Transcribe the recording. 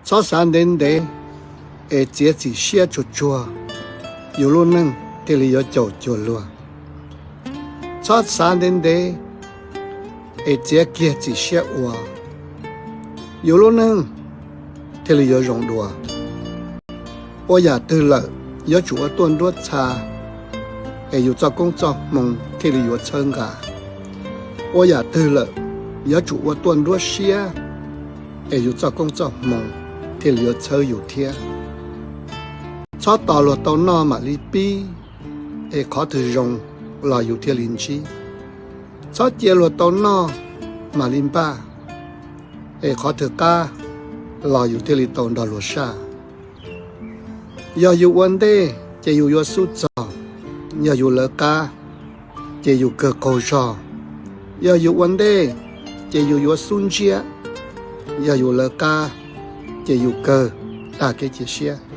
Txhob xav ntev ntev es txiav txim siab tsuag tsuag, yus lub neej thiaj li yuav caum cuag luag. Txhob xav ntev ntev es txiav kiag txim siab ua, yus lub neej thiaj li yuav zoo dua. Ua yam twg lawm yuav tsum ua tuaj nruab txha, es yus txoj koob txoj hmoo thiaj li yuav txhawb nqa. Ua yam twg lawm yuav tsum ua tuaj nruab siab, es yus txoj koob txoj hmoo thiaj li yuav txhawb yus thiab. Txhob tos luag tau noj mam li pib, es qhov twg zoo los yus thiaj li ntsib. Txhob cia luag tau noj mam li npaj, es qhov twg qab los yus thiaj li tau nrog luag saj. Yog yus ua ntej ces yus yuav xub txog, yog yus lawv qab ces yus kawg qaug zog. Yog yus ua ntej ces yus yuav xub ntsiab, yog yus lawv qab ces yus kawg tag kev cia siab.